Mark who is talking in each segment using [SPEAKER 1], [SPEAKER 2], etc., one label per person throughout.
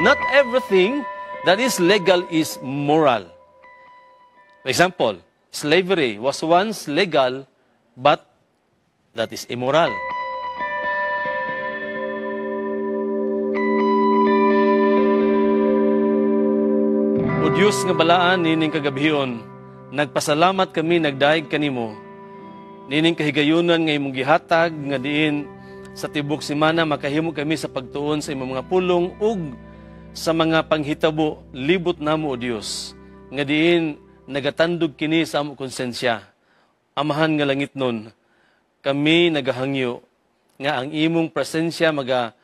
[SPEAKER 1] Not everything that is legal is moral. For example, slavery was once legal, but that is immoral. O Diyos nga balaan nining kagabhion, nagpasalamat kami nagdayeg kanimo. Nining kahigayunan nga imong gihatag nga diin sa tibok semana makahimo kami sa pagtuon sa imong mga pulong ug sa mga panghitabo libot namo, O Dios, nga diin nagatandog kini sa among konsensya. Amahan nga langit nun, kami nagahangyo nga ang imong presensya maga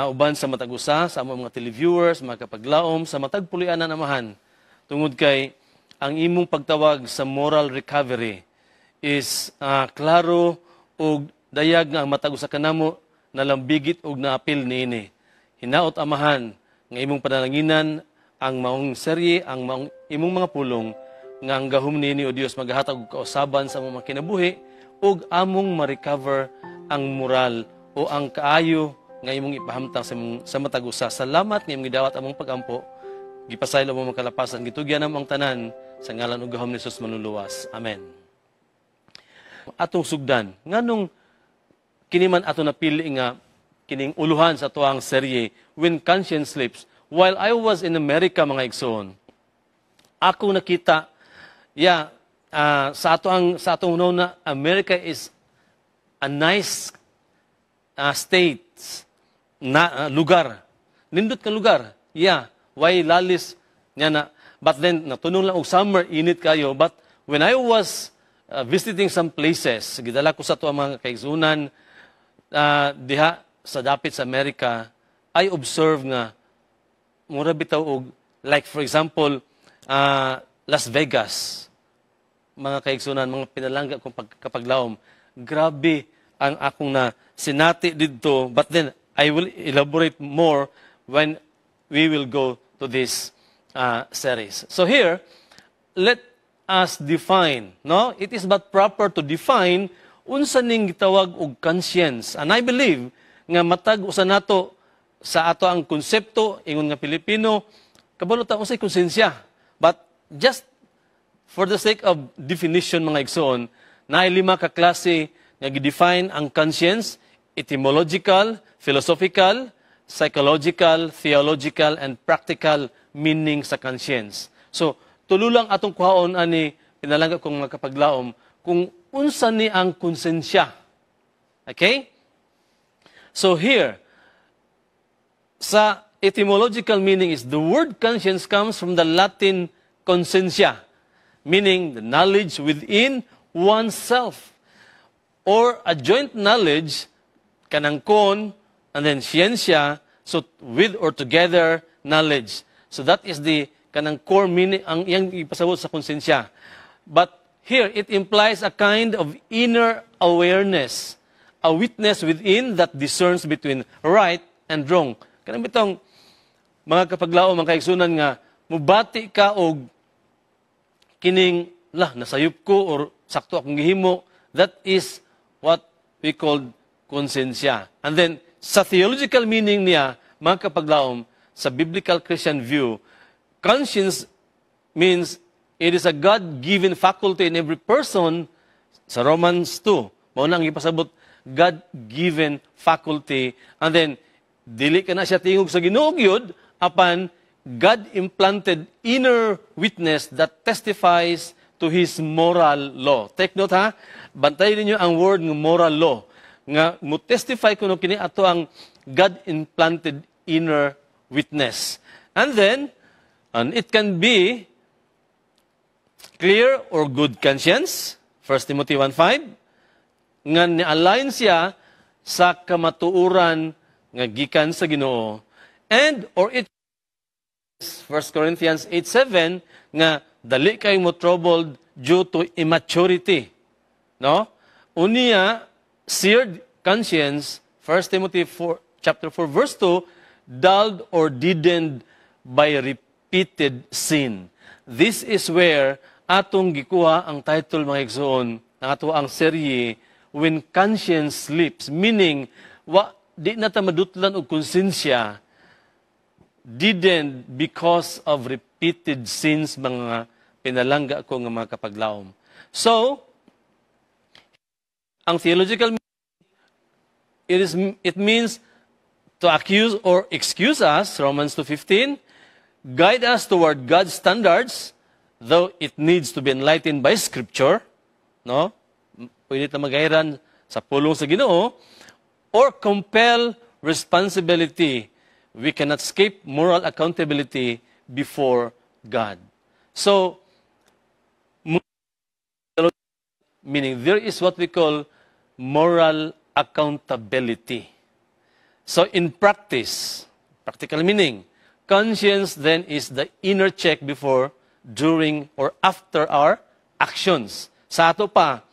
[SPEAKER 1] uban sa matag usa sa among mga televiewers, mga kapaglaom, sa matag puloy-anan, Amahan, tungod kay ang imong pagtawag sa moral recovery is klaro ug dayag nga ang matag usa kanamo nalambigit og naapil niini. Hinaot, Amahan, nga imong panalanginan ang maong serye, ang maong imong mga pulong nga ang gahom niini, O Dios, maghatag og kausaban sa among mga kinabuhi ug among ma-recover ang moral o ang kaayo nga imong ipahamtang sa matag usa. Salamat nga imong gidawat among pagampo. Gipasaylo mo mga kalapasan, gitugyan namo ang tanan sa ngalan ug gahom ni Jesus manluluwas. Amen. Atong sugdan, nganong kini man ato napili nga kining uluhan sa atuang serye, When Conscience Sleeps? While I was in America, mga igsoon, ako nakita, yeah, sa atong na America is a nice state na lugar. Nindot ka lugar. Yeah, why lalis niya na. But then natunong lang og summer, init kayo. But when I was visiting some places, gidala ko sa ato ang mga kaigsunan diha sa dapit sa Amerika, I observe nga mura bitaw og, like for example, Las Vegas, mga kaigsunan, mga pinalangga kong kapaglaom, grabe ang akong na sinati didto. But then I will elaborate more when we will go to this series. So here, let us define, no? It is but proper to define unsa ning gitawag og conscience. And I believe nga matag usa nato sa ato ang konsepto ingon nga Pilipino, kabalo ta unsay konsensya. But just for the sake of definition, mga igsoon, naay lima ka klase nga gi-define ang conscience: etymological, philosophical, psychological, theological, and practical meaning sa conscience. So, tulo lang atong kuhaon ani, pinalangga kong mga kapaglaom, kung unsa ni ang konsensya. Okay? So here, sa etymological meaning is the word conscience comes from the Latin conscientia, meaning the knowledge within oneself, or a joint knowledge, kanang con, and then scientia, so with or together knowledge. So that is the kanang core meaning ang iyang ipasabot sa konsensya. But here, it implies a kind of inner awareness, a witness within that discerns between right and wrong. Kanang bitong mga kapaglao, mga kaigsunan nga, mubati ka og kining, lah, nasayop ko or sakto akong gihimo, that is what we call konsensya. And then, sa theological meaning niya, mga kapaglaom, sa biblical Christian view, conscience means it is a God-given faculty in every person. Sa Romans 2, mao na ang ipasabot, God-given faculty. And then, dili ka na siya tingog sa Ginoo gyud, apan God-implanted inner witness that testifies to His moral law. Take note ha, bantayan ninyo ang word ng moral law. Nga mo testify kuno kini ato ang God-implanted inner witness. And then, and it can be clear or good conscience, 1 Timothy 1:5, nga ni-align siya sa kamatuoran nga gikan sa Ginoo. And or it 1 Corinthians 8:7 nga dali kay mo troubled due to immaturity. No? Unya, seared conscience, 1 Timothy 4, chapter 4 verse 2, dulled or deadened by repeated sin. This is where atong gikuha ang title, mga igsoon, ang ato ang serye, When Conscience Sleeps, meaning wa di na ta madutlan og konsensya, deadened because of repeated sins, mga pinalangga ko nga mga kapaglaom. So, ang theological, it means to accuse or excuse us, Romans 2:15, guide us toward God's standards, though it needs to be enlightened by Scripture, no? Pwede ta magayran sa pulong sa Ginoo, or compel responsibility. We cannot escape moral accountability before God. So, meaning there is what we call moral accountability. So in practice, practical meaning, conscience then is the inner check before, during, or after our actions. Sa ato pa,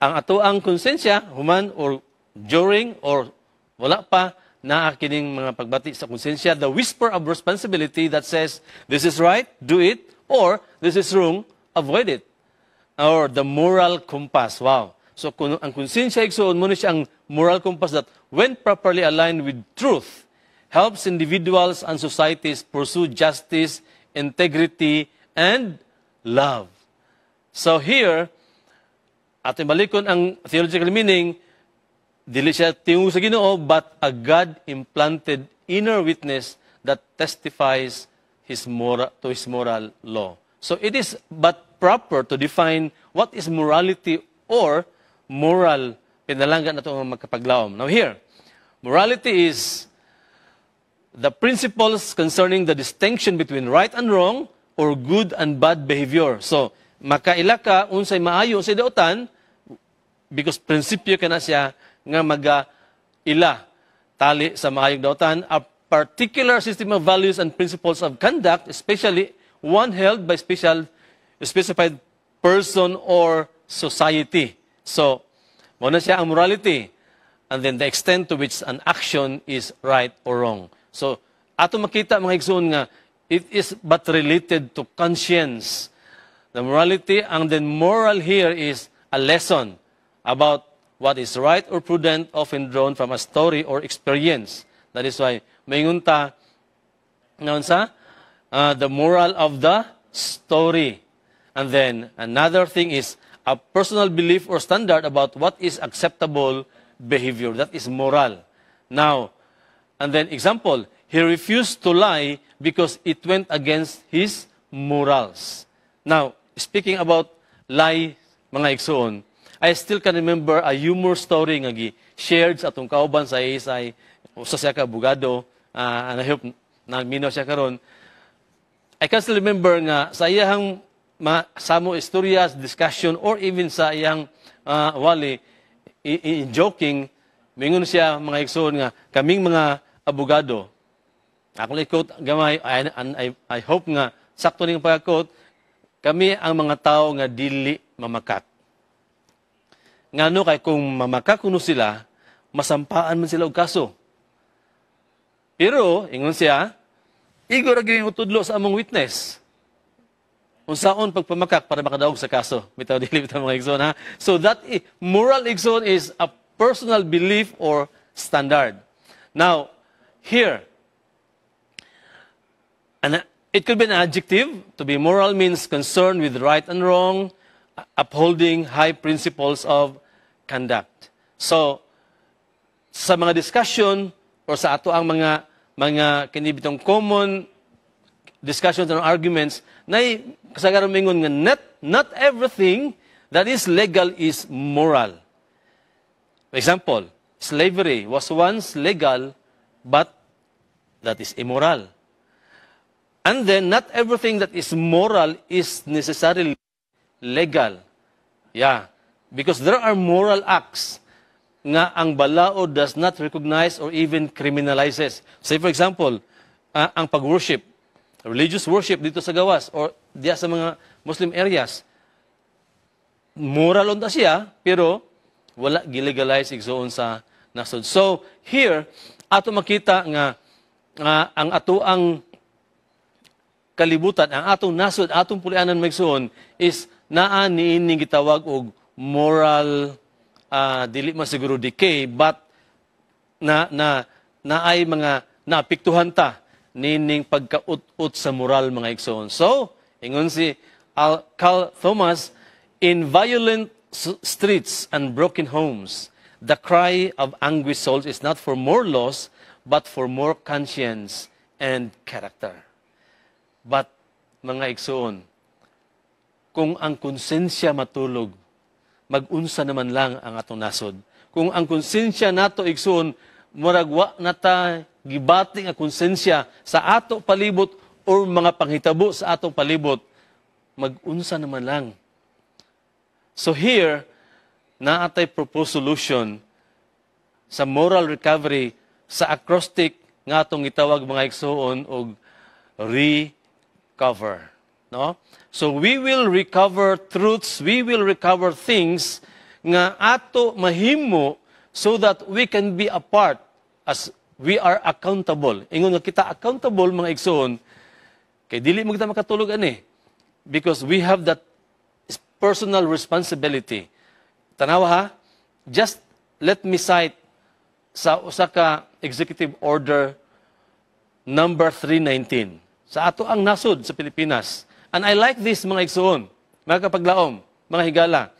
[SPEAKER 1] ang ato ang konsensya, human or during or wala pa, naa kining mga pagbati sa konsensya, the whisper of responsibility that says, "This is right, do it," or "This is wrong, avoid it." Or the moral compass. Wow. So kung ang konsensya, igsoon, mao siya ang moral compass that, when properly aligned with truth, helps individuals and societies pursue justice, integrity, and love. So here, ating balikon ang theological meaning, dili siya tingog sa Ginoo, but a God-implanted inner witness that testifies to His moral law. So it is but proper to define what is morality or moral, pinalangga nato nga magkapaglaom. Now here, morality is the principles concerning the distinction between right and wrong or good and bad behavior. So, makaila ka unsay maayo, unsay dautan, because prinsipyo kana siya nga maga ila tali sa maayong dautan, a particular system of values and principles of conduct, especially one held by special specified person or society. So, mao na siya ang morality. And then the extent to which an action is right or wrong. So, ato makita, mga igsoon, nga it is but related to conscience. The morality and then moral here is a lesson about what is right or prudent, often drawn from a story or experience. That is why maingon ta nga sa the moral of the story. And then another thing is a personal belief or standard about what is acceptable behavior. That is moral. Now, and then example, he refused to lie because it went against his morals. Now, speaking about lie, mga igsoon, I still can remember a humor story nga gi shared sa atong kauban sa ASI, usa siya ka abogado, and I hope naminaw siya karon. I can still remember nga sa iyang samo istorya, discussion, or even sa iyang wali, in joking, mingon siya, mga igsoon, nga kaming mga abogado, ako lang quote gamay, I hope nga sakto ning pagka-quote, "Kami ang mga tao nga dili mamakak." Ngano kay kung mamakak kuno sila, masampaan man sila og kaso. Pero, ingon siya, igo ra gyud utudlo sa among witness unsaon pagpamakak para makadaog sa kaso. Bitaw dili bitaw, mga igsoon, ha. So that moral, igsoon, is a personal belief or standard. Now, here, and it could be an adjective. To be moral means concerned with right and wrong, upholding high principles of conduct. So, sa mga discussion or sa ato ang mga kini bitong common discussions and arguments, nay kasagaran mingon nga not everything that is legal is moral. For example, slavery was once legal, but that is immoral. And then, not everything that is moral is necessarily legal. Yeah. Because there are moral acts nga ang balaod does not recognize or even criminalizes. Say, for example, ang pag-worship, religious worship dito sa gawas or diya sa mga Muslim areas, moral unta siya, pero wala gilegalize, igsoon, sa nasod. So, here, ato makita nga ang ato ang kalibutan, ang atong nasod, atong pulianan, mga igsoon, is naa niini gitawag og moral, dili man siguro decay, but na na naay mga naapektuhan ta. nining pagkaut-ut sa moral, mga igsoon. So, ingon si Cal Thomas, "In violent streets and broken homes, the cry of anguished souls is not for more laws, but for more conscience and character." But, mga igsoon, kung ang konsensya matulog, mag-unsa naman lang ang atong nasod? Kung ang konsensya nato, igsoon, murag wa na ta gibati nga konsensya sa ato palibot or mga panghitabo sa atong palibot, mag-unsa naman lang? So here, naa tay proposed solution sa moral recovery sa acrostic nga atong gitawag, mga igsoon, og recover. No? So we will recover truths, we will recover things nga ato mahimo so that we can be a part as we are accountable. Ingon nga kita accountable, mga igsoon, kay dili mo kita makatulog ani because we have that personal responsibility. Tanawa ha, just let me cite sa usa ka Executive Order number 319 sa ato ang nasod sa Pilipinas. And I like this, mga igsoon, mga kapaglaom, mga higala.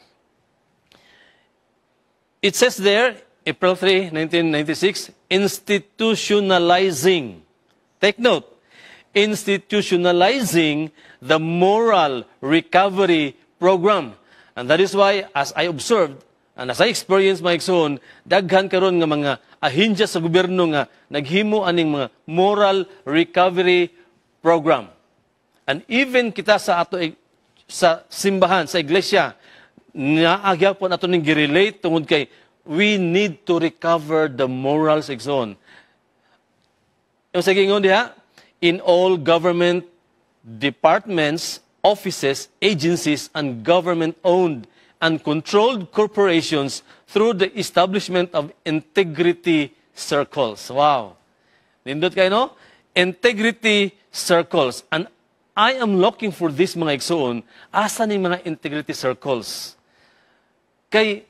[SPEAKER 1] It says there, April 3, 1996, institutionalizing. Take note, institutionalizing the moral recovery program. And that is why, as I observed, and as I experienced, mga igsoon, daghan karon nga mga ahensya sa gobyerno nga naghimo aning mga moral recovery program. And even kita sa ato sa simbahan, sa iglesia, naa gyapon ato ning girelate tungod kay we need to recover the morals, igsoon. Yung sa gingon diha, in all government departments, offices, agencies, and government-owned and controlled corporations through the establishment of integrity circles. Wow. Nindot kayo, no? Integrity circles. And I am looking for this, mga igsoon. Asa ni mga integrity circles? Kay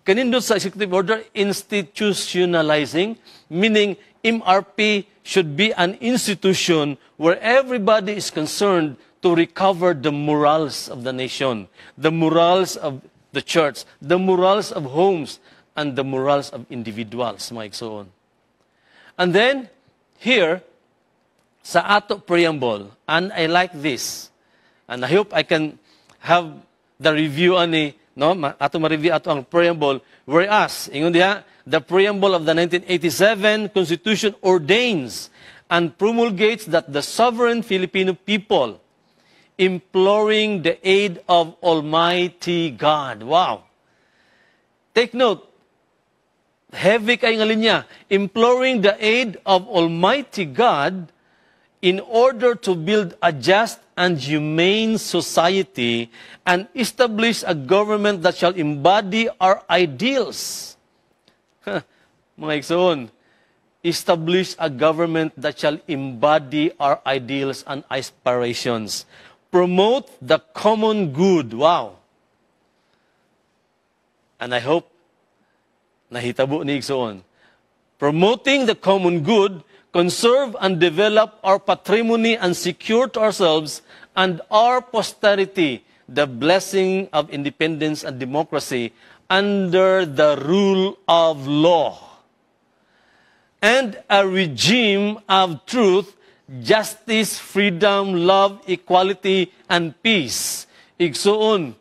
[SPEAKER 1] kanindot sa executive order, institutionalizing, meaning MRP should be an institution where everybody is concerned to recover the morals of the nation, the morals of the church, the morals of homes, and the morals of individuals, mga igsoon. And then, here, sa ato preamble, and I like this, and I hope I can have the review ani, no? Ato ma-review ato ang preamble, whereas, ingon diha, the preamble of the 1987 Constitution ordains and promulgates that the sovereign Filipino people, imploring the aid of Almighty God. Wow. Take note, heavy kay nga linya, imploring the aid of Almighty God in order to build a just and humane society and establish a government that shall embody our ideals. Mga igsoon, establish a government that shall embody our ideals and aspirations. Promote the common good. Wow. And I hope nahitabo ni, igsoon. Promoting the common good, conserve and develop our patrimony and secure to ourselves and our posterity the blessing of independence and democracy under the rule of law and a regime of truth, justice, freedom, love, equality, and peace. Igsuon,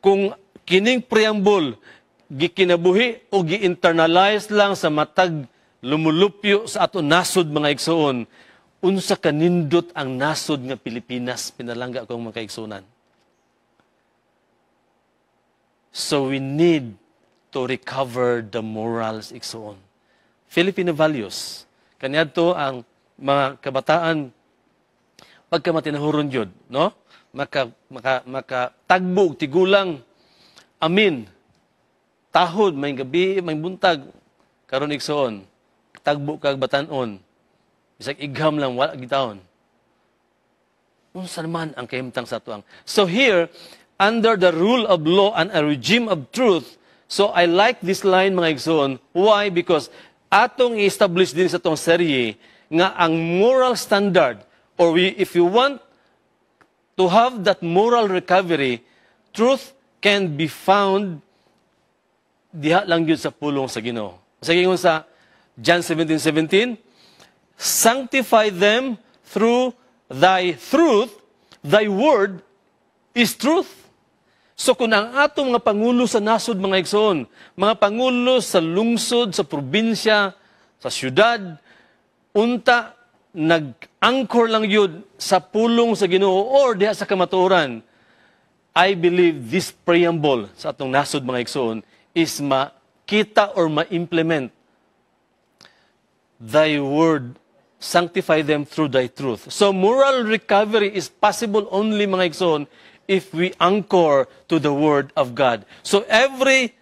[SPEAKER 1] kung kining preamble gikinabuhi o gi-internalize lang sa matag lumulupyo sa ato nasod, mga igsuon, unsa kanindot ang nasod nga Pilipinas, pinalangga kong mga kaigsunan. So we need to recover the morals, igsuon. Filipino values. Kaniadto ang mga kabataan pagka matinahuron jud, no? Maka tagbo og tigulang. Amin. Tahod may gabi, may buntag. Karon, igsuon, tagbo kag batan-on. Bisag igham lang, wala gitawon. Unsa naman ang kahimtang sa atuang? So here, under the rule of law and a regime of truth, so I like this line, mga igsoon. Why? Because atong i-establish din sa atong serye, Nga ang moral standard, or if you want to have that moral recovery, truth can be found diha lang gyud sa pulong sa Ginoo. Sa ingon sa John 17:17, "Sanctify them through thy truth, thy word is truth." So kung ang atong mga pangulo sa nasod, mga igsoon, mga pangulo sa lungsod, sa probinsya, sa syudad, unta nag-anchor lang gyud sa pulong sa Ginoo or diha sa kamatuoran, I believe this preamble sa atong nasod, mga igsoon, is makita or ma-implement. Thy word, sanctify them through thy truth. So moral recovery is possible only, mga igsoon, if we anchor to the word of God. So every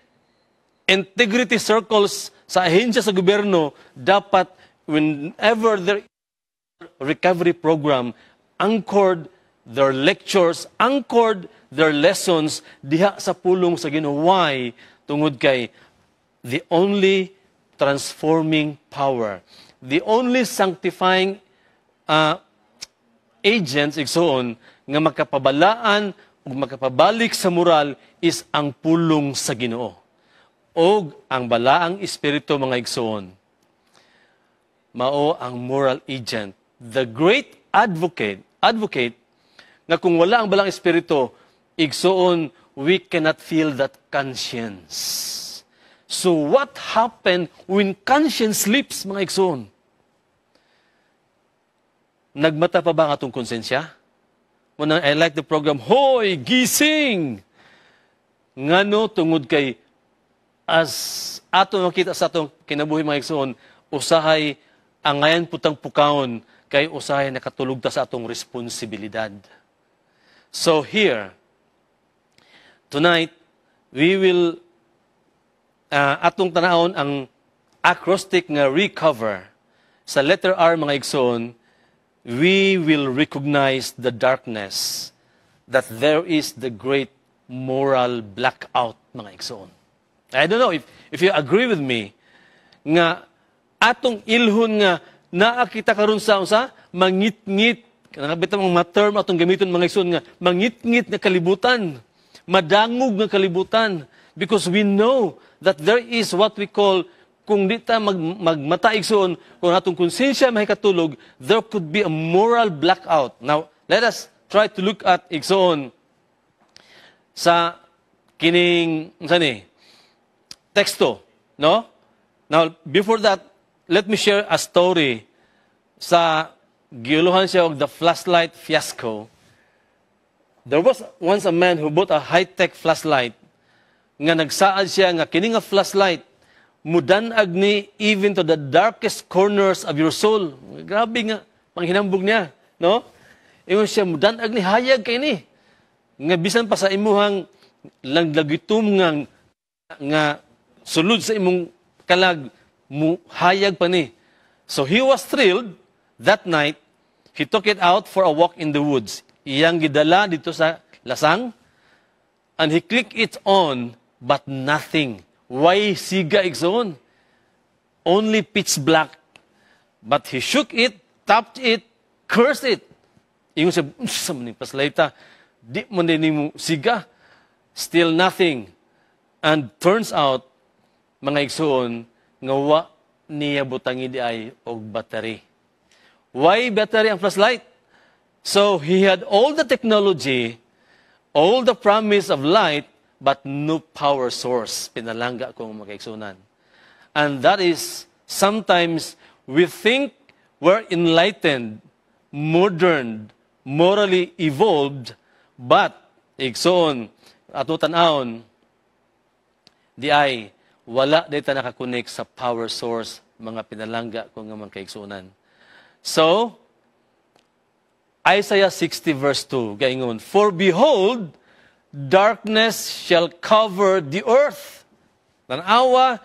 [SPEAKER 1] integrity circles sa ahensya sa gobyerno dapat, whenever there recovery program, anchored their lectures, anchored their lessons diha sa pulong sa Ginoo. Why? Tungod kay the only transforming power, the only sanctifying agents, igsoon, nga makapabalaan ug makapabalik sa moral is ang pulong sa Ginoo og ang balaang espiritu, mga igsoon. Mao ang moral agent, the great advocate, nga kung wala ang balaang espiritu, igsoon, we cannot feel that conscience. So what happened when conscience sleeps, mga igsoon? Nagmata pa ba ang atong konsensya? Muna, I like the program, "Hoy, Gising!" Ngano? Tungod kay as ato makita sa atong kinabuhi, mga igsoon, usahay angayan putang pukawon kay usahay nakatulog ta sa atong responsibilidad. So here, tonight, we will atong tanawon ang acrostic nga recover. Sa letter R, mga igsoon, we will recognize the darkness, that there is the great moral blackout, mga igsoon. I don't know if you agree with me, nga atong ilhon nga naa kita karon sa unsa, mangitngit, kanang bitaw mga term atong gamiton, mga igsoon, nga mangitngit nga kalibutan, madangog nga kalibutan, because we know that there is what we call, kung di ta magmata, igsoon, kung atong konsensya mahikatulog, there could be a moral blackout. Now, let us try to look at, igsoon, sa kining unsa ni teksto, no? Now, before that, let me share a story sa giuluhan siya og "The Flashlight Fiasco." There was once a man who bought a high-tech flashlight nga nagsaad siya nga kini nga flashlight mudan-ag ni even to the darkest corners of your soul. Grabe nga panghinambog niya, no? Ingon siya, mudan-ag ni, hayag kay ni. Nga bisan pa sa imuhang langlagitum nga sulod sa imong kalag, mu hayag pa ni. So he was thrilled that night. He took it out for a walk in the woods. Iyang gidala didto sa lasang and he clicked it on, but nothing. Way siga, igsoon? Only pitch black. But he shook it, tapped it, cursed it. Ingon siya, "Unsa man ni flashlight? Di man din mo siga." Still nothing. And turns out, mga igsoon, nga wa niya butangi diay og battery. Why battery ang flashlight? So he had all the technology, all the promise of light, but no power source. Pinalangga kong mga kaigsuonan. And that is, sometimes we think we're enlightened, modern, morally evolved, but, igsoon, ato tan-awon, diay, wala diay ta naka-connect sa power source, mga pinalangga kong nga mga kaigsuonan. So, Isaiah 60 verse 2, gaingon, "For behold, darkness shall cover the earth." Tanawa,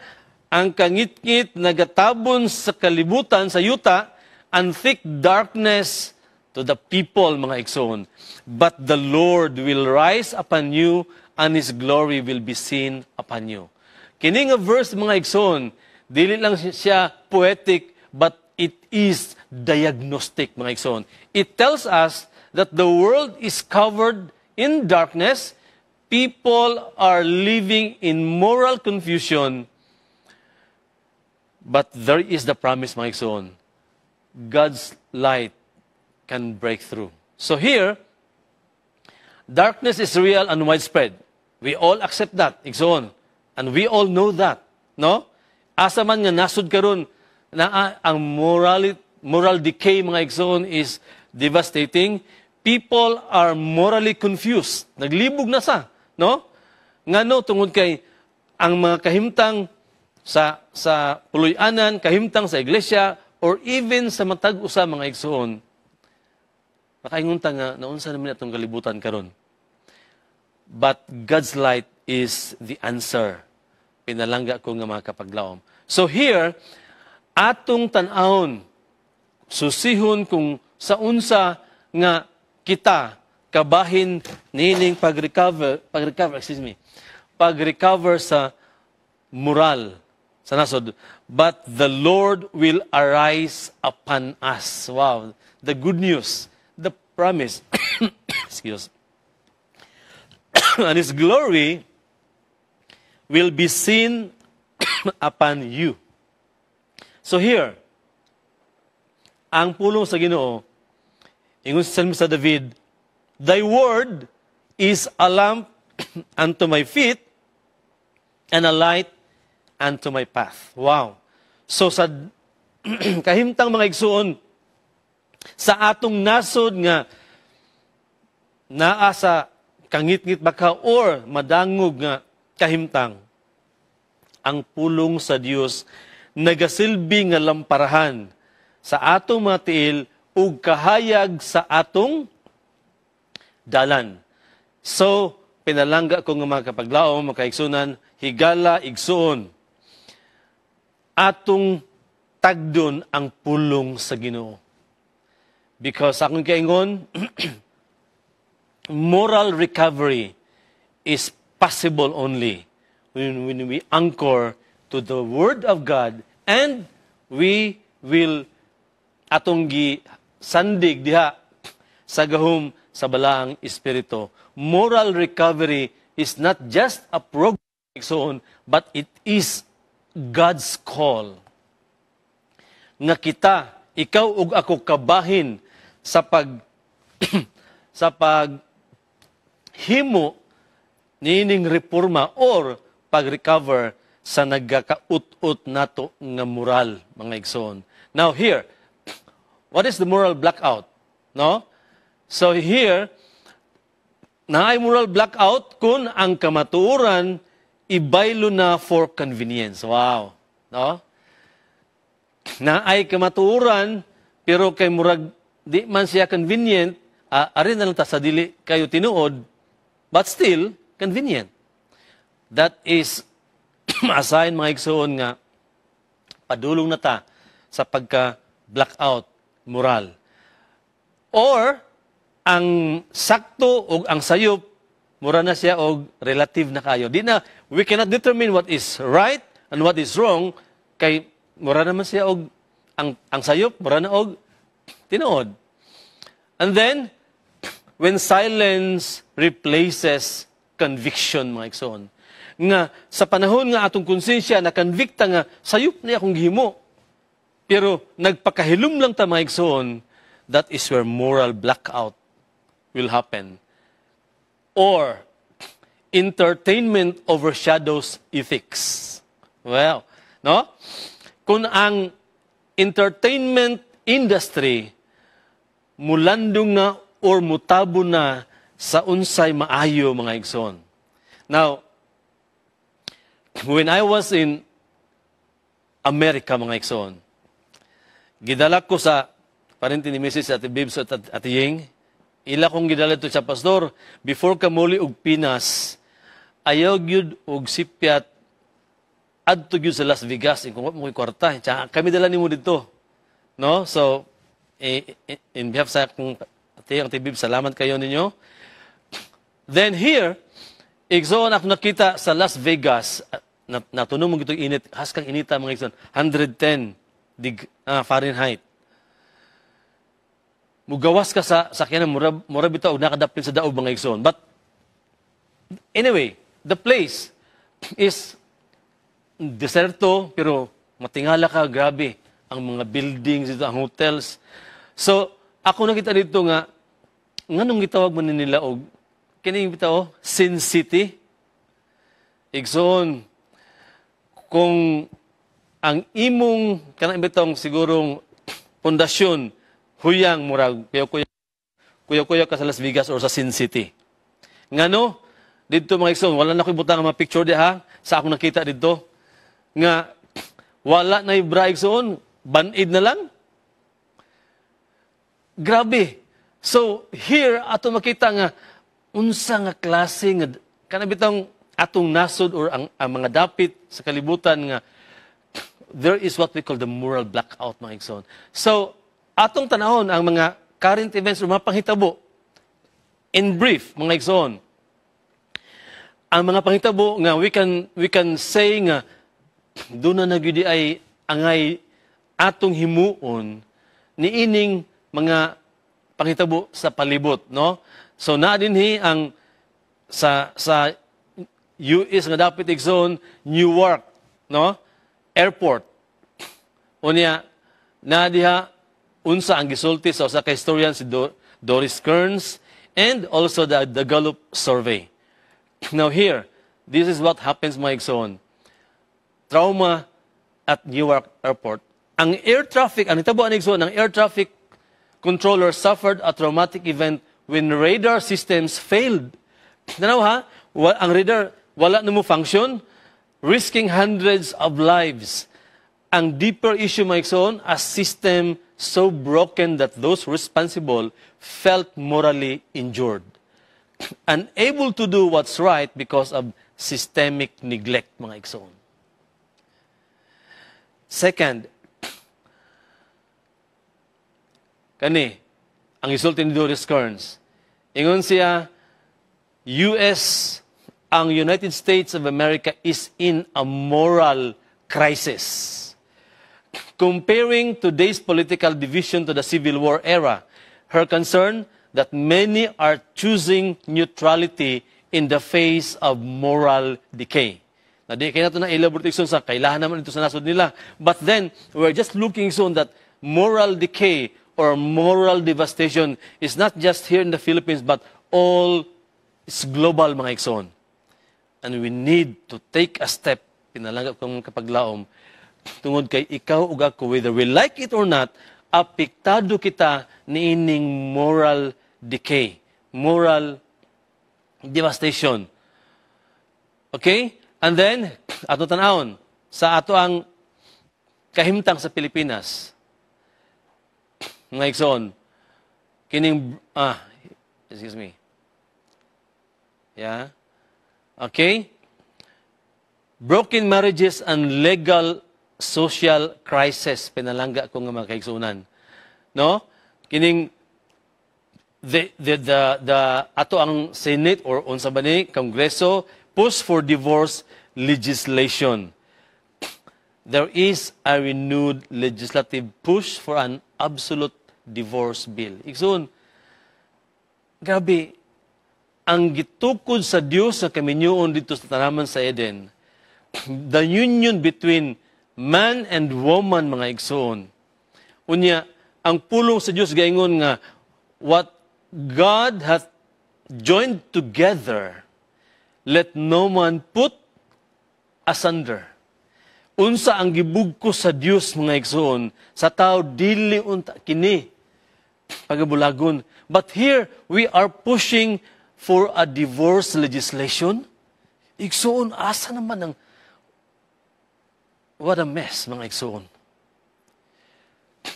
[SPEAKER 1] ang kangitngit nagatabon sa kalibutan, sa yuta, and thick darkness to the people, mga igsoon. "But the Lord will rise upon you, and His glory will be seen upon you." Kini nga verse, mga igsoon, dili lang siya poetic, but it is diagnostic, mga igsoon. It tells us that the world is covered in darkness, people are living in moral confusion, but there is the promise, mga igsoon. God's light can break through. So here, darkness is real and widespread. We all accept that, igsoon. And we all know that, no? Asa man nga nasod karon na ang moral decay, mga igsoon, is devastating. People are morally confused. Naglibog na sa, no? Ngano? Tungod kay ang mga kahimtang sa puloy-anan, kahimtang sa iglesia, or even sa matag usa, mga igsoon, makaingon ta nga naunsa naman atong kalibutan karon. But God's light is the answer. Pinalangga ko nga mga kapaglaom. So here, atong tan-awon, susihon kung sa unsa nga kita kabahin nining pag-recover, excuse me, pag-recover sa moral sa nasod. But the Lord will arise upon us. Wow, the good news, the promise. Excuse. And His glory will be seen upon you. So here, ang pulong sa Ginoo, ingon sa Salmista David, "Thy word is a lamp unto my feet and a light unto my path." Wow. So sa kahimtang, mga igsuon, sa atong nasod nga naa sa kangitngit baka or madangog nga kahimtang, ang pulong sa Dios nagasilbi nga lamparahan sa atong mga tiil ug kahayag sa atong dalan. So, pinalangga ko nga mga kapaglaom, mga kaigsunan, higala igsuon. Atong tagdon ang pulong sa Ginoo. Because akong kaingon, moral recovery is possible only when we anchor to the Word of God and we will atong gi sandig diha sa gahom sa Balaang Espiritu. Moral recovery is not just a program, so but it is God's call. Nga kita, ikaw ug ako, kabahin sa pag himo niining reforma or pag-recover sa nagkakaut-ut nato nga moral, mga igsoon. Now here, what is the moral blackout? No? So here, naay moral blackout kung ang kamatuoran ibaylo na for convenience. Wow. No? Naay kamatuoran pero kay murag di man siya convenient, ari na lang ta sa dili kayo tinuod, but still convenient. That is a sign, mga igsoon, nga padulong na ta sa pagka blackout moral. Or ang sakto o ang sayop mura na siya og relative na kayo. Di na we cannot determine what is right and what is wrong kay mura naman siya og ang sayop mura na og tinuod. And then when silence replaces conviction, mga igsoon, nga sa panahon nga atong konsensya na convicta nga sayop ni akong gihimo pero nagpakahilom lang ta, mga igsoon, that is where moral blackout will happen. Or entertainment overshadows ethics. Well, no? Kung ang entertainment industry mulandong na or mutabo na sa unsay maayo, mga igsoon. Now, when I was in America, mga igsoon, gidala ko sa parente ni Mrs. Ate Bibs at Ate Ying, ila kong gidala to sa pastor, "Before ka muli og Pinas, ayaw gyud og sipyat adto gyud sa Las Vegas kung wa mo kwarta. Tsaka kami dala nimo didto." No? So, in behalf sa akong ate, ang Ate Bibs, salamat kayo ninyo. Then here, igsoon, ako nakita sa Las Vegas, natunog mo gitong init, haskang inita, mga igsoon, 110 Fahrenheit. Mugawas ka sa sakyanan, mura bitaw og nakadapil sa daog, mga igsoon. But anyway, the place is deserto pero matingala ka, grabe ang mga buildings dito, ang hotels. So, ako nakita dito nga nganong gitawag man nila og kining bitaw Sin City. Igsoon, kung ang imong kanang bitong sigurong pundasyon huyang, murag kuya kuya kuya ka sa Las Vegas or sa Sin City. Ngano didto, mga igsoon, wala na ko'y butang ang mga picture diha sa akong nakita didto nga wala na ibra, igsoon, banid na lang. Grabe. So here ato makita nga unsa nga klase nga kana bitong atong nasod or ang mga dapit sa kalibutan nga there is what we call the moral blackout, mga igsoon. So atong tanahon ang mga current events or mga panghitabo. In brief, mga igsoon, ang mga panghitabo nga we can say nga doon na nagyudi ay angay atong himuon niining mga panghitabo sa palibot, no? So naa dinhi ang sa US nga dapit, igsoon, Newark, no, Airport. Unya na diha unsa ang gisulti sa usa ka historian, si Doris Kearns, and also the Gallup survey. Now here, this is what happens, mga igsoon. Trauma at Newark Airport. Ang air traffic, ang nitabo ani, igsoon, ang air traffic controller suffered a traumatic event when radar systems failed. Tanaw ha, ang radar wala na mo function, risking hundreds of lives. Ang deeper issue, mga igsoon, a system so broken that those responsible felt morally injured, unable to do what's right because of systemic neglect, mga igsoon. Second, kani, ang isulti ni Doris Kearns. Ingon siya, US, ang United States of America is in a moral crisis. Comparing today's political division to the Civil War era, her concern that many are choosing neutrality in the face of moral decay. Na di kay nato na elaborate sa kailangan naman ito sa nasod nila. But then, we're just looking soon that moral decay or moral devastation is not just here in the Philippines, but all is global, mga igsoon. And we need to take a step, pinalangga kong kapaglaom, tungod kay ikaw ug ako, whether we like it or not, apektado kita niining moral decay, moral devastation. Okay? And then, ato tanawon, sa ato ang kahimtang sa Pilipinas. Mga igsoon, kining, excuse me. Yeah? Okay? Broken marriages and legal social crisis, pinalangga ko nga mga kaigsunan. No? Kining the ato ang Senate or unsa ba ni Kongreso push for divorce legislation. There is a renewed legislative push for an absolute divorce bill. Igsoon, grabe, ang gitukod sa Dios sa kaminyoon dito sa tanaman sa Eden, the union between man and woman, mga igsoon. Unya, ang pulong sa Dios gaingon nga what God hath joined together, let no man put asunder. Unsa ang gibugkos sa Dios, mga igsoon, sa tao dili unta kini pagabulagon. But here we are pushing for a divorce legislation. Igsoon, asa naman ang, what a mess, mga igsoon.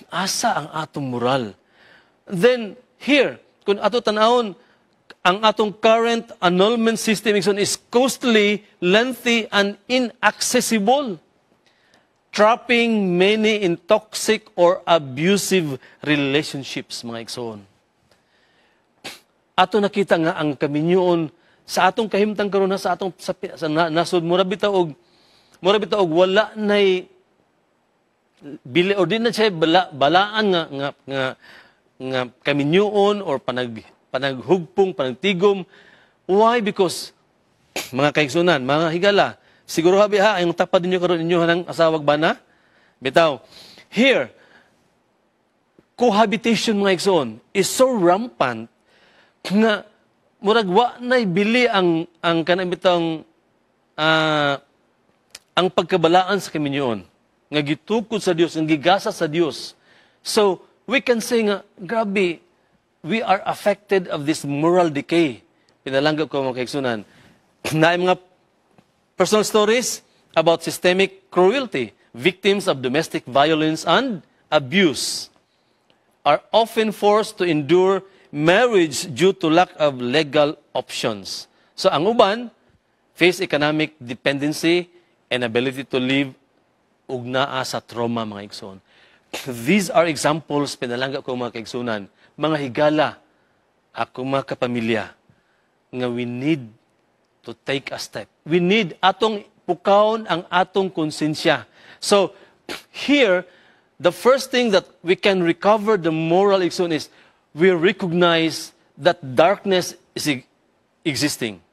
[SPEAKER 1] Asa ang atong moral? Then here, kung ato tanawon, ang atong current annulment system, igsoon, is costly, lengthy, and inaccessible, trapping many in toxic or abusive relationships, mga igsoon. Ato nakita nga ang kaminyoon sa atong kahimtang karon sa atong sa nasod mura bitaw og wala nay bili or di na siya balaan nga nga nga nga kaminyoon or panaghugpong, panagtigom. Why? Because mga kaigsunan, mga higala, siguro habi ha, ang tapad ninyo karon inyo ng asawag bana? Bitaw. Here, cohabitation, mga igsoon, is so rampant nga murag wa na'y bili ang kanang bitang ang pagkabalaan sa kaminyoon nga gitukod sa Dios, nga gigasa sa Dios. So we can say nga grabe, we are affected of this moral decay. Pinalangga ko, mga kaigsunan, na mga personal stories about systemic cruelty. Victims of domestic violence and abuse are often forced to endure marriage due to lack of legal options. So ang uban face economic dependency and ability to live ug naa sa trauma, mga igsoon. These are examples, pinalangga ko mga kaigsunan, mga higala, ako mga kapamilya, nga we need to take a step. We need atong pukawon ang atong konsensya. So, here, the first thing that we can recover the moral, igsoon, is we recognize that darkness is existing.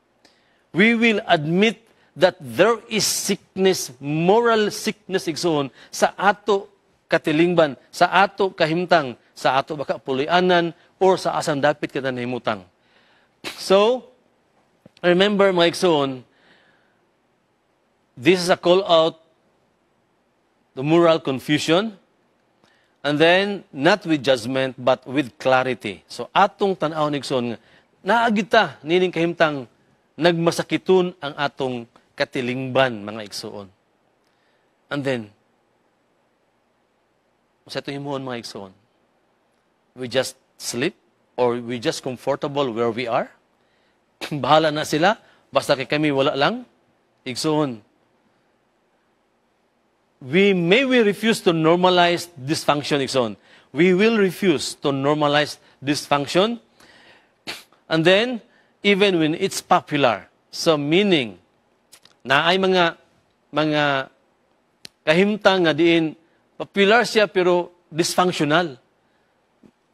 [SPEAKER 1] We will admit that there is sickness, moral sickness, igsoon, sa ato katilingban, sa ato kahimtang, sa ato baka pulianan, or sa asang dapit kita nahimutang. So, remember, mga igsoon, this is a call out the moral confusion, and then not with judgment but with clarity. So atong tan-aw, igsoon, naa gyud ta nining kahimtang nagmasakiton ang atong katilingban, mga igsoon. And then sa atong himuon, mga igsoon, we just sleep or we just comfortable where we are? Bahala na sila, basta kay kami wala lang. Igsoon, we refuse to normalize dysfunction, igsoon. We will refuse to normalize dysfunction. And then, even when it's popular. So meaning, naay mga kahimtang nga diin popular siya pero dysfunctional.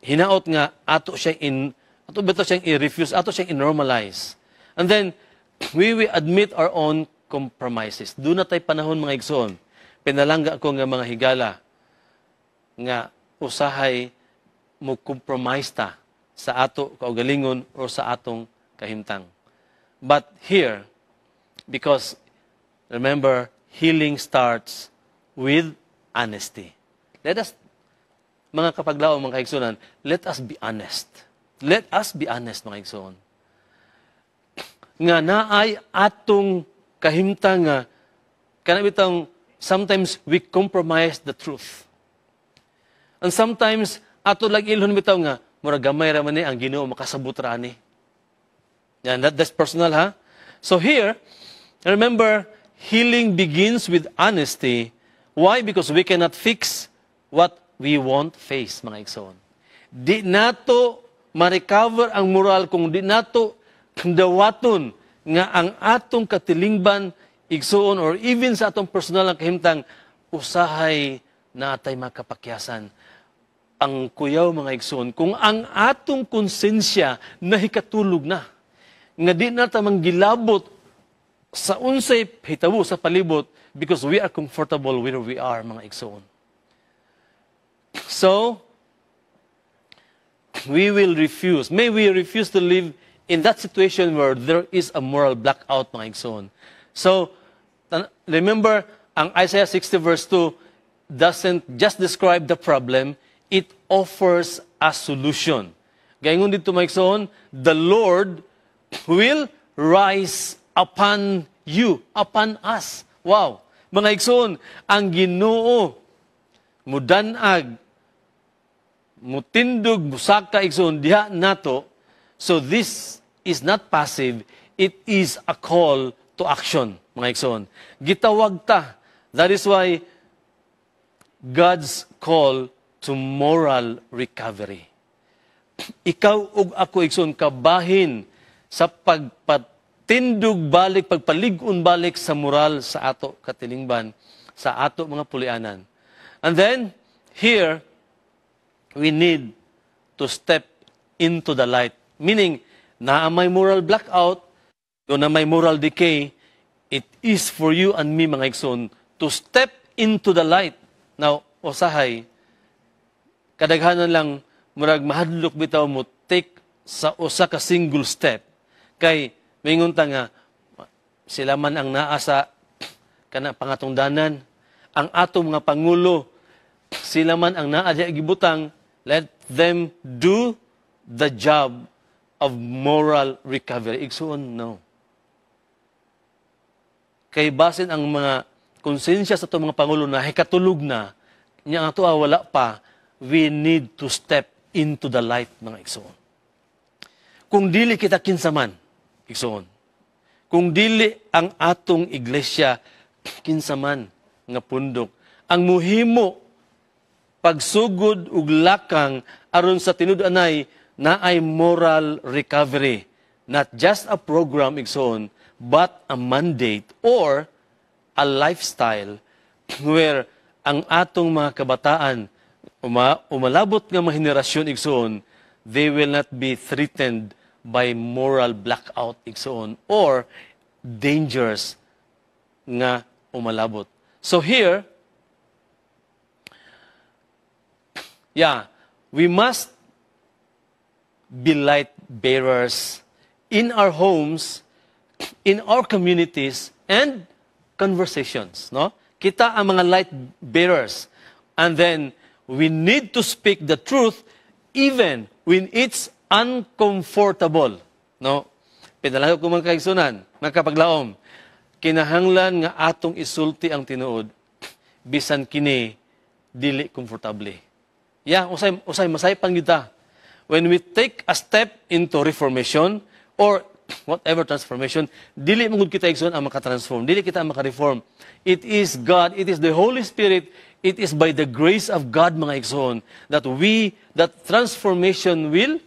[SPEAKER 1] Hinaot nga ato ba siyang i-refuse, ato siyang i-normalize. And then we will admit our own compromises. Duna tay panahon, mga igsoon. Pinalangga ko nga mga higala nga usahay mo compromise ta sa ato kaugalingon o sa atong kahimtang. But here, because remember, healing starts with honesty. Let us, mga kapaglaom, mga kaigsunan, let us be honest. Let us be honest, mga igsoon. Nga naay atong kahimtang nga, kana bitang sometimes we compromise the truth. And sometimes, ato lang ilhon bitaw nga, mura gamay ra man ni, ang Ginoo makasabot ra ani. Yan, that's personal, ha? So here, remember, healing begins with honesty. Why? Because we cannot fix what we won't face, mga igsoon. Di nato ma-recover ang moral kung di nato dawaton nga ang atong katilingban, igsoon, or even sa atong personal ang kahimtang, usahay natay makapakyasan. Ang kuyaw, mga igsoon, kung ang atong konsensya nahikatulog na, nga di na ta manggilabot sa unsay hitabo sa palibot because we are comfortable where we are, mga igsoon. So, we will refuse. May we refuse to live in that situation where there is a moral blackout, mga igsoon. So, remember, ang Isaiah 60 verse 2 doesn't just describe the problem, it offers a solution. Gaingon dito, mga igsoon, the Lord will rise upon you, upon us. Wow! Mga igsoon, ang Ginoo mudanag, mutindog, musaka, igsoon, diha nato. So this is not passive, it is a call to action, mga igsoon. Gitawag ta. That is why God's call to moral recovery. Ikaw ug ako, igsoon, kabahin sa pagpatindog balik, pagpalig-on balik sa moral sa ato katilingban, sa ato mga pulianan. And then, here, we need to step into the light. Meaning, naa may moral blackout, naa may moral decay, it is for you and me, mga igsoon, to step into the light. Now, usahay, kadaghanan lang, murag mahadlok bitaw mo take sa usa ka single step. Kay, mingon ta nga, sila man ang naa sa kana pangatungdanan, ang atong mga pangulo, sila man ang naa diha gibutang, let them do the job of moral recovery. Igsuon, no. Kay basin ang mga konsensya sa atong mga pangulo na hikatulog na, niya ang ato wala pa, we need to step into the light, mga igsuon. Kung dili kita, kinsa man, igsuon? Kung dili ang atong iglesia, kinsa man nga pundok ang muhimo pagsugod ug lakang aron sa tinud-anay naay moral recovery? Not just a program, igsoon, but a mandate or a lifestyle where ang atong mga kabataan, umalabot nga mga henerasyon, igsoon, they will not be threatened by moral blackout, igsoon, or dangers nga umalabot. So here, yeah, we must be light bearers in our homes, in our communities, and conversations. No? Kita ang mga light bearers. And then, we need to speak the truth even when it's uncomfortable. No? Pinalanggo ko, mga kaigsunan, mga kapaglaom, kinahanglan nga atong isulti ang tinuod bisan kini dili komportable. Yeah, usay usay masaypan kita. When we take a step into reformation or whatever transformation, dili man gud kita, igsoon, ang makatransform, dili kita ang makareform. It is God, it is the Holy Spirit, it is by the grace of God, mga igsoon, that transformation will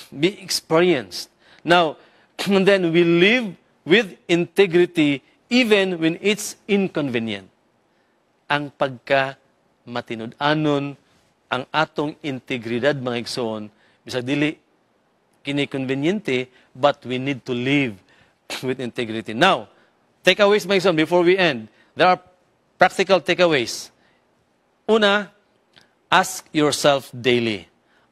[SPEAKER 1] be experienced. Now, and then we live with integrity even when it's inconvenient. Ang pagka matinud-anon, ang atong integridad, mga igsoon, bisag dili kini conveniente, but we need to live with integrity. Now, takeaways, mga igsoon, before we end. There are practical takeaways. Una, ask yourself daily,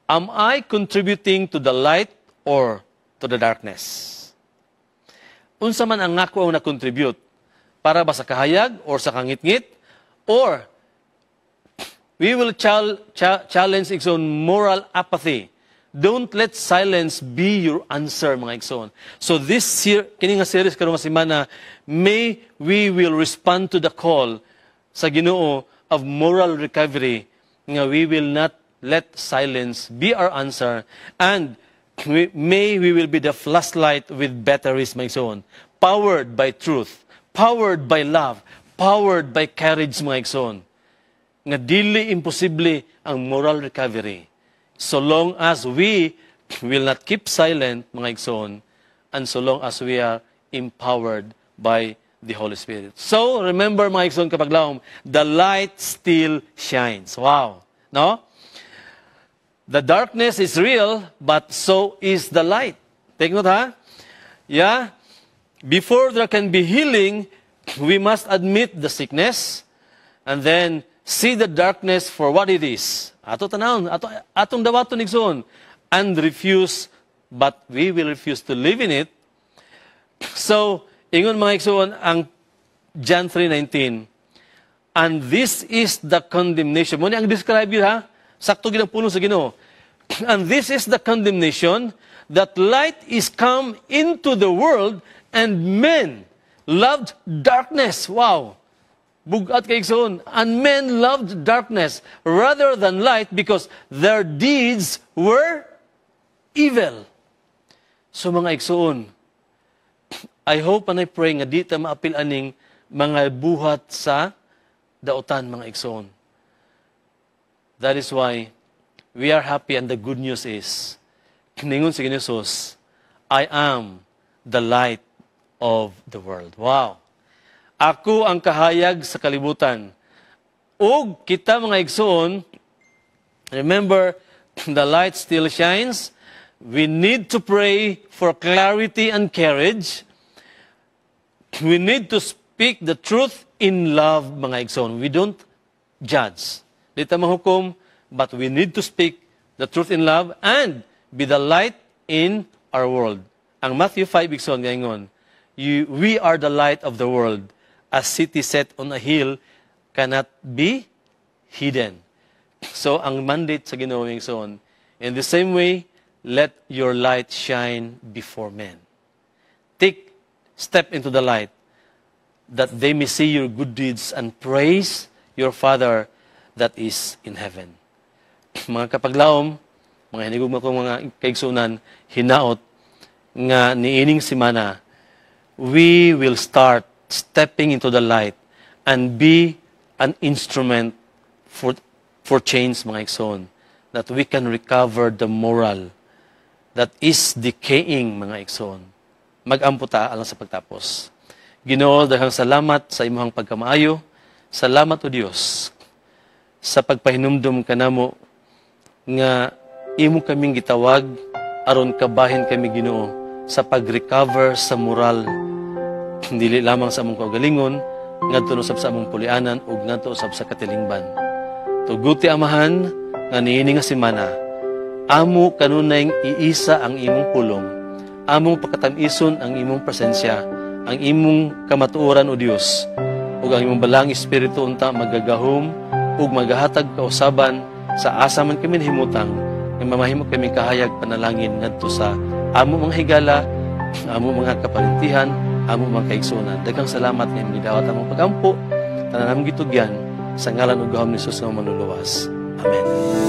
[SPEAKER 1] am I contributing to the light or to the darkness? Unsa man ang ako ang na-contribute? Para ba sa kahayag or sa kangitngit? Or we will challenge, igsoon, moral apathy. Don't let silence be your answer, mga igsoon. So this year, kini nga series karon nga semana, may we will respond to the call sa Ginoo of moral recovery nga we will not let silence be our answer and may we will be the flashlight with batteries, mga igsoon, powered by truth, powered by love, powered by courage, mga igsoon. Nga dili imposible ang moral recovery so long as we will not keep silent, mga igsoon, and so long as we are empowered by the Holy Spirit. So, remember, mga igsoon kapaglaom, the light still shines. Wow. No? The darkness is real, but so is the light. Take note, ha? Yeah? Before there can be healing, we must admit the sickness and then see the darkness for what it is. Ato tanawon, ato, atong dawaton, igsoon, and refuse, but we will refuse to live in it. So, ingon, mga igsoon, ang John 3:19, "And this is the condemnation." Mao ni ang describe yun, ha? Sakto gid ang pulong sa Ginoo. "And this is the condemnation, that light is come into the world and men loved darkness." Wow. Bug-at kay, igsoon. "And men loved darkness rather than light because their deeds were evil." So mga igsoon, I hope and I pray nga di ta maapil aning mga buhat sa daotan, mga igsoon. That is why we are happy and the good news is, ningon si Jesus, "I am the light of the world." Wow! Ako ang kahayag sa kalibutan. Ug kita, mga igsoon, remember, The light still shines. We need to pray for clarity and courage. We need to speak the truth in love, mga igsoon. We don't judge. Di ta mahukom, but we need to speak the truth in love and be the light in our world. Ang Matthew 5, igsoon, gaingon, "We are the light of the world. A city set on a hill cannot be hidden." So, ang mandate sa Ginoo, igsoon, in the same way, let your light shine before men. Take step into the light that they may see your good deeds and praise your Father that is in heaven. Mga kapaglaom, mga hinigugma kong mga kaigsunan, hinaot nga niining simana, we will start stepping into the light and be an instrument for change, mga igsoon, that we can recover the moral that is decaying, mga igsoon. Mag-ampo ta alang sa pagtapos. Ginoo, daghang salamat sa imong pagkamaayo. Salamat, O Dios, sa pagpahinumdum kanamo nga imo kaming gitawag aron kabahin kami, Ginoo, sa pag-recover sa moral, dili lamang sa among kaugalingon, ngadto usab sa among pulianan ug ngadto usab sa katilingban. Tuguti, Amahan, nga niini nga semana amo kanunayng iisa ang imong pulong, among pakatamison ang imong presensya, ang imong kamatuoran, O Dios, ug ang imong Balaang Espiritu unta magagahom ug magahatag kausaban sa asa man kami nahimutang nga mamahimo kami kahayag panalangin ngadto sa amo mga higala, amo mga kaparintihan, amo mga kaigsunan. Daghang salamat nga imong gidawat among pagampo. Tanan among gitugyan sa ngalan ug gahom ni Jesus nga Manluluwas. Amen.